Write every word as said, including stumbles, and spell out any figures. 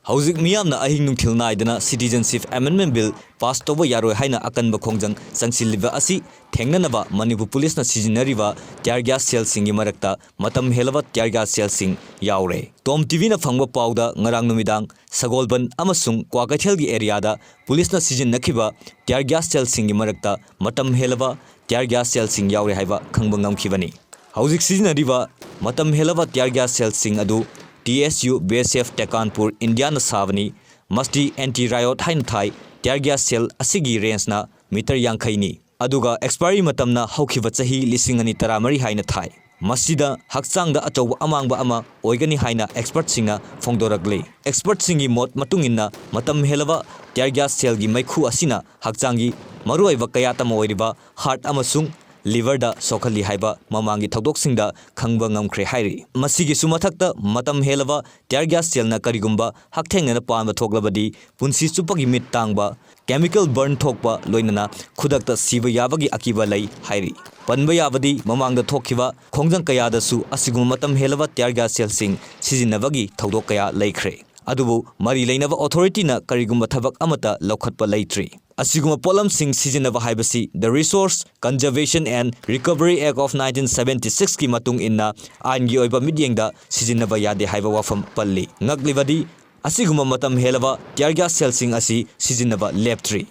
ꯍꯧꯖꯤꯛ ꯃꯤꯌꯥꯝꯅ ꯑꯍꯤꯡ ꯅꯨꯡꯊꯤꯜ ꯅꯥꯏꯗꯅ Citizenship Amendment Bill pass ꯇꯧꯕ ꯌꯥꯔꯣꯏ ꯍꯥꯏꯅ ꯑꯀꯟꯕ ꯈꯣꯡꯖꯪ ꯆꯪꯁꯤꯜꯂꯤꯕ ꯑꯁꯤ ꯊꯦꯡꯅꯅꯕ ꯃꯅꯤꯄꯨꯔ ꯄꯨꯂꯤꯁꯅ ꯁꯤꯖꯤꯟꯅꯔꯤꯕ tear gas shellꯁꯤꯡꯒꯤ ꯃꯔꯛꯇ ꯃꯇꯝ ꯍꯦꯜꯂꯕ tear gas shellꯁꯤꯡ ꯌꯥꯎꯔꯦ꯫ ꯇꯣꯝ ꯇꯤꯚꯤꯅ ꯐꯪꯕ ꯄꯥꯎꯗ ꯉꯔꯥꯡ ꯅꯨꯃꯤꯗꯥꯡ ꯁꯒꯣꯜꯕꯟ ꯑꯃꯁꯨꯡ ꯀ꯭ꯋꯥꯀꯩꯊꯦꯜꯒꯤ areaꯗ ꯄꯨꯂꯤꯁꯅ ꯁꯤꯖꯤꯟꯅꯈꯤꯕ tear gas shellꯁꯤꯡꯒꯤ ꯃꯔꯛꯇ ꯃꯇꯝ ꯍꯦꯜꯂꯕ tear gas shellꯁꯤꯡ ꯌꯥꯎꯔꯦ ꯍꯥꯏꯕ ꯈꯪꯕ ꯉꯝꯈꯤꯕꯅꯤ꯫ ꯍꯧꯖꯤꯛ ꯁꯤꯖꯤꯟꯅꯔꯤꯕ ꯃꯇꯝ ꯍꯦꯜꯂꯕ tear gas shellꯁꯤꯡ ꯑꯗꯨ T S U B S F ꯇꯦꯀꯥꯟꯄꯨꯔ ꯏꯟꯗꯤꯌꯥꯅ ꯁꯥꯕꯅꯤ꯫ ꯃꯁꯤ anti riot ꯍꯥꯏꯅ ꯊꯥꯏ꯫ Tear gas shell ꯑꯁꯤꯒꯤ rangeꯅ meter ꯌꯥꯡꯈꯩꯅꯤ꯫ ꯑꯗꯨꯒ expiry ꯃꯇꯝꯅ ꯍꯧꯈꯤꯕ ꯆꯍꯤ ꯂꯤꯁꯤꯡ ꯑꯅꯤ ꯇꯔꯥꯃꯔꯤ ꯍꯥꯏꯅ ꯊꯥꯏ꯫ ꯃꯁꯤꯗ ꯍꯛꯆꯥꯡꯗ ꯑꯆꯧꯕ ꯑꯃꯥꯡꯕ ꯑꯃ ꯑꯣꯏꯒꯅꯤ ꯍꯥꯏꯅ expertꯁꯤꯡꯅ ꯐꯣꯡꯗꯣꯔꯛꯂꯤ꯫ Expertꯁꯤꯡꯒꯤ ꯃꯣꯠ ꯃꯇꯨꯡ ꯏꯟꯅ ꯃꯇꯝ ꯍꯦꯜꯂꯕ tear gas shellꯒꯤ ꯃꯩꯈꯨ ꯑꯁꯤꯅ ꯍꯛꯆꯥꯡꯒꯤ ꯃꯔꯨꯑꯣꯏꯕ ꯀꯌꯥꯠ ꯑꯃ ꯑꯣꯏꯔꯤꯕ heart ꯑꯃꯁꯨꯡ liverꯗ ꯁꯣꯛꯍꯜꯂꯤ ꯍꯥꯏꯕ ꯃꯃꯥꯡꯒꯤ ꯊꯧꯗꯣꯛꯁꯤꯡꯗ ꯈꯪꯕ ꯉꯝꯈ꯭ꯔꯦ ꯍꯥꯏꯔꯤ꯫ ꯃꯁꯤꯒꯤꯁꯨ ꯃꯊꯛꯇ ꯃꯇꯝ ꯍꯦꯜꯂꯕ tear gas shellꯅ ꯀꯔꯤꯒꯨꯝꯕ ꯍꯛꯊꯦꯡꯅꯅ ꯄꯥꯟꯕ ꯊꯣꯛꯂꯕꯗꯤ ꯄꯨꯟꯁꯤ ꯆꯨꯞꯄꯒꯤ ꯃꯤꯠ ꯇꯥꯡꯕ, chemical burn ꯊꯣꯛꯄ ꯂꯣꯏꯅꯅ ꯈꯨꯗꯛꯇ ꯁꯤꯕ ꯌꯥꯕꯒꯤ ꯑꯀꯤꯕ ꯂꯩ ꯍꯥꯏꯔꯤ꯫ ꯄꯟꯕ ꯌꯥꯕꯗꯤ ꯃꯃꯥꯡꯗ ꯊꯣꯛꯈꯤꯕ ꯈꯣꯡꯖꯪ ꯀꯌꯥꯗꯁꯨ ꯑꯁꯤꯒꯨꯝꯕ ꯃꯇꯝ ꯍꯦꯜꯂꯕ tear gas shellꯁꯤꯡ ꯁꯤꯖꯤꯟꯅꯕꯒꯤ ꯊꯧꯗꯣꯛ ꯀꯌꯥ ꯂꯩꯈ꯭ꯔꯦ꯫ ꯑꯗꯨꯕꯨ ꯃꯔꯤ ꯂꯩꯅꯕ authorityꯅ ꯀꯔꯤꯒꯨꯝꯕ ꯊꯕꯛ ꯑꯃꯠꯇ ꯂꯧꯈꯠꯄ ꯂꯩꯇ꯭ꯔꯤ꯫ ꯑꯁꯤꯒꯨꯝꯕ ꯄꯣꯠꯂꯝꯁꯤꯡ ꯁꯤꯖꯤꯟꯅꯕ ꯍꯥꯏꯕꯁꯤ The Resource Conservation and Recovery Act of nineteen seventy sixꯀꯤ ꯃꯇꯨꯡ ꯏꯟꯅ ꯑꯥꯏꯟꯒꯤ ꯑꯣꯏꯕ ꯃꯤꯠꯌꯦꯡꯗ ꯁꯤꯖꯤꯟꯅꯕ ꯌꯥꯗꯦ ꯍꯥꯏꯕ ꯋꯥꯐꯝ ꯄꯜꯂꯤ꯫ ꯉꯛꯂꯤꯕꯗꯤ ꯑꯁꯤꯒꯨꯝꯕ ꯃꯇꯝ ꯍꯦꯜꯂꯕ tear gas shellꯁꯤꯡ ꯑꯁꯤ ꯁꯤꯖꯤꯟꯅꯕ ꯂꯦꯞꯇ꯭ꯔꯤ꯫